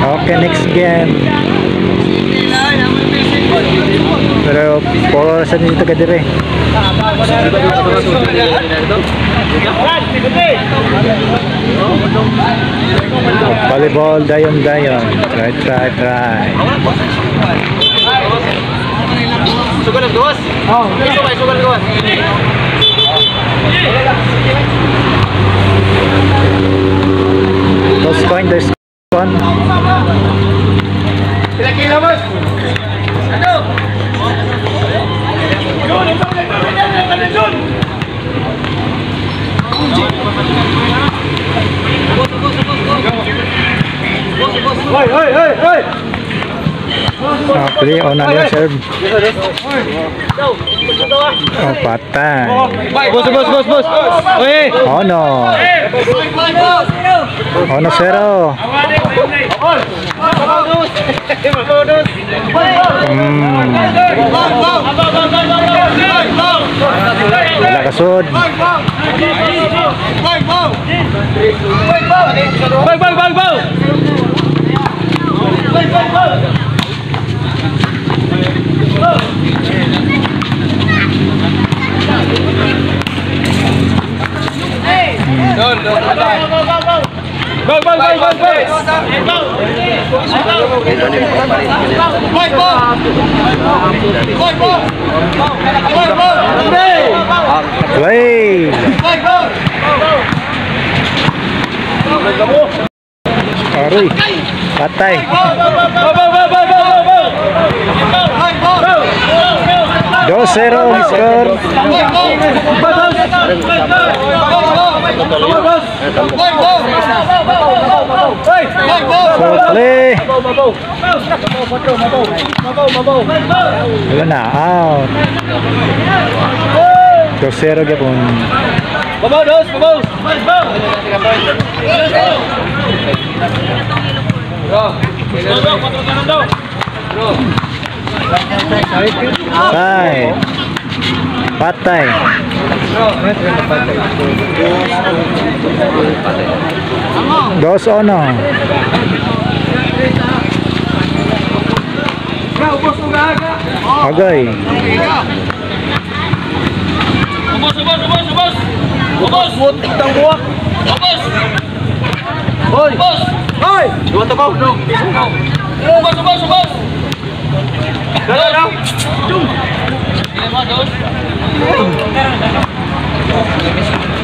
Okay, next game. Pero puro sa dito ka dire. Volleyball, dayon dayon. Try, try, try. Sugal ang gawas. Oh, sugal ang gawas. Those coin, there's one. Pila kilo, boss? Ano? Hoy, hoy, hoy, hoy! Play on na serve. Oh, patay. Boss, boss, boss, boss. Oy! Oh no. Oh no, zero. Wala kasud. Bang, bang, bang, bang! Bang, bang, bang! Bang, bang, bang, bang, bang! Play. Aroy. Patay. 2-0 ang score. So play. Wala na, out. 2-0 gyapon. Babaw, dos, babaw. Side. Patay. 2-1. Agay. Ubos, ubos, ubos, ubos. Ubos. Utang buwak. Ubos. Hoy. Ubos. Hoy. Dua to. Ubos, ubos, ubos.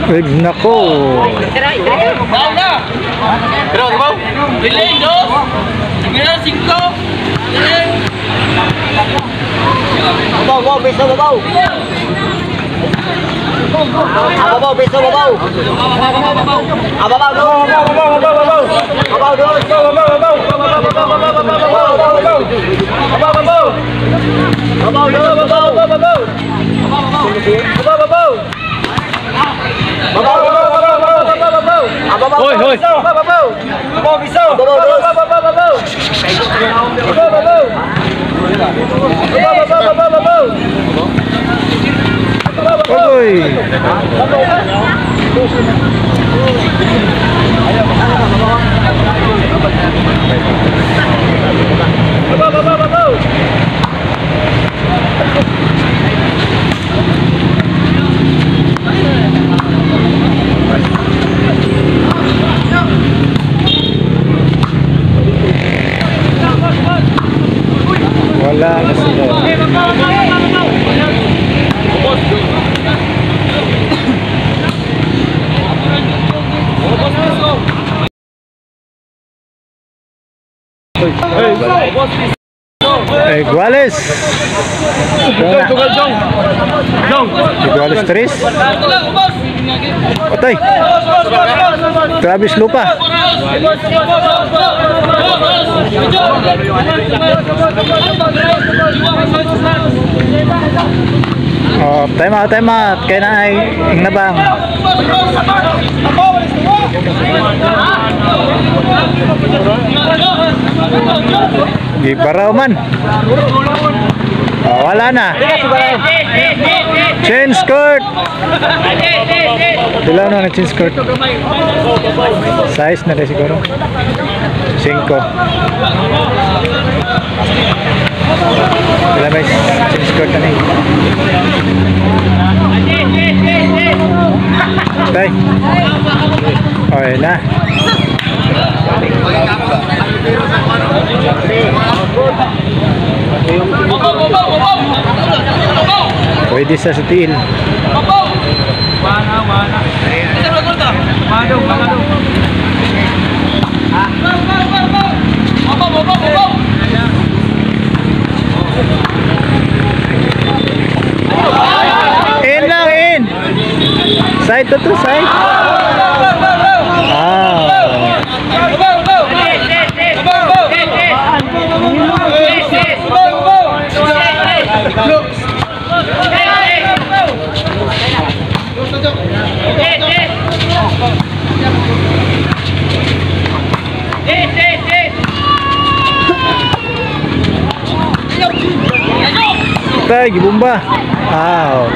Uy, nako. Down na. Pero, babaw. Bilin, dos. Sige, 5. Babaw, babaw, beso, babaw. Babaw, beso, babaw. Babaw, dos. Babaw, babaw, babaw. Babaw, dos. Babaw, babaw. Babaw, babaw. Babaw, babaw. Babaw, dos. Babaw, babaw. Babaw, babaw. Babaw, Babaw, babaw, babaw, babaw. Babaw, Hoy, hoy. Babaw, babaw. Babaw, biso. Babaw, dos. Babaw, babaw, babaw. Babaw, babaw. Babaw, babaw, babaw, babaw. Babaw, babaw. Uy. Babaw, babaw, babaw. Wala na sila. Iguales. Iguales 3. Patay. Travis Lupa. Oh, time out, time out. Kaya na ay nabang. Gibaraw man. Oh, wala na. Change court. Dilaw na change court. Size na rin siguro. 5. Wala ba change court na ni? Tay. Okay na. Pwede sa tiil. In lang, in. Side to side. Ah. Tay, gibumba. Out.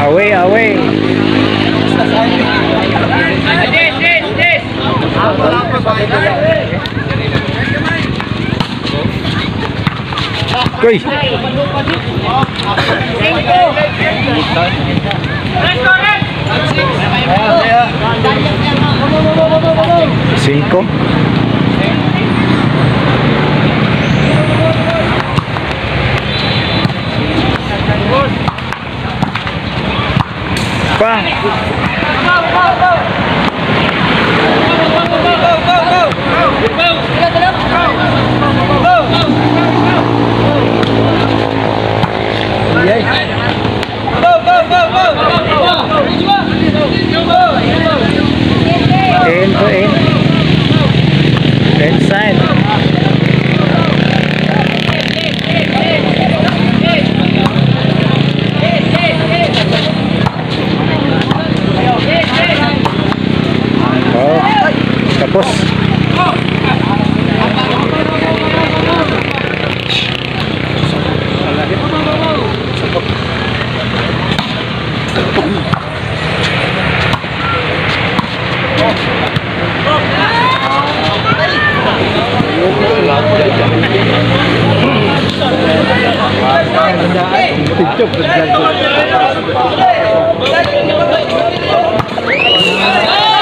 Away, away. Uy. Cinco. Pa. In to in. Inside. Oh, tapos.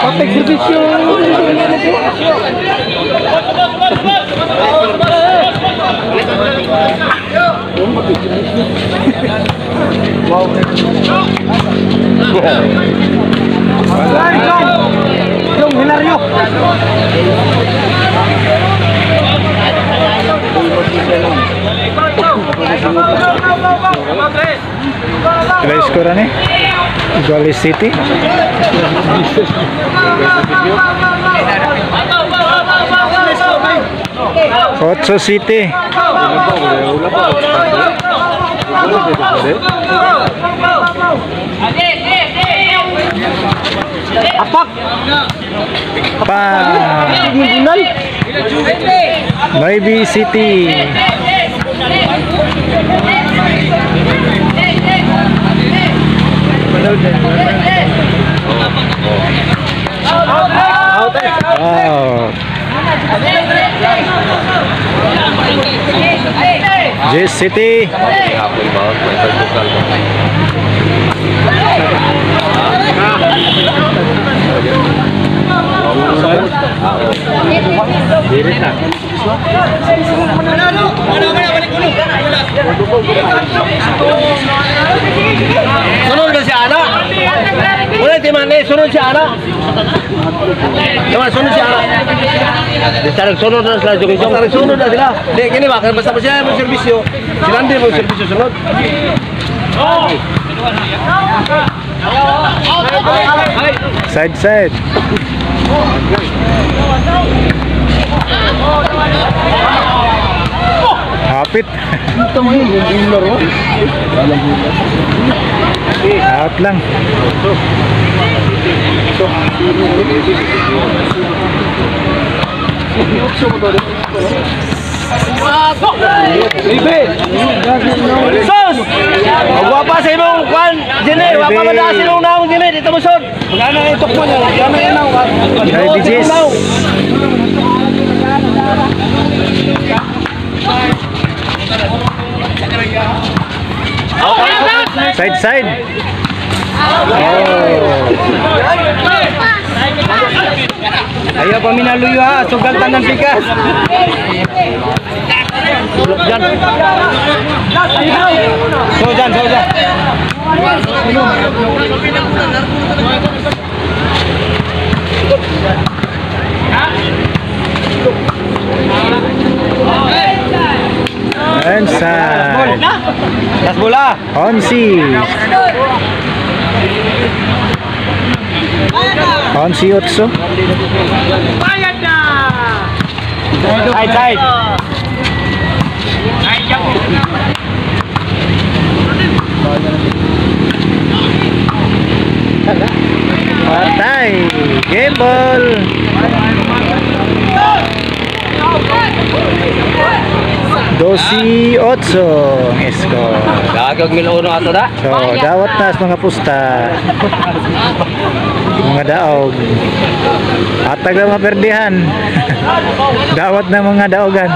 Patay servisyo. Yung Hilario. Kaya score ni? Iguales City. Otso City. Apak. Pa. Maybe City. Wow. J City. Sunod na si Ana. Wala timane, sunod si Ana. Naman sunod si Ana. Basta sunod na sila jong. Sunod na sila. Di kini ba basta pa siya mo serbisyo. Sila hindi mo serbisyo sunod. Side side. Hapit. Out lang. Sos! Wapa sa imong kwan, Jene, wapa man na sinong naong Jene dito mo sod. Magana na itok mo niya, magana na naong. Ay, BGs. Side, side. Oh. Ayaw pa minaluyo ha, sugal tanan pikas. Jan. So jan, so jan. Inside. Las bola. Onsi. Onsi otso. Side, side. Patay. Game ball. 12-8 ang score. Gagag mil uno ato da. So, dawat na sa mga pusta. Mga daog. Atag lang mga perdihan. Dawat na mga daogan.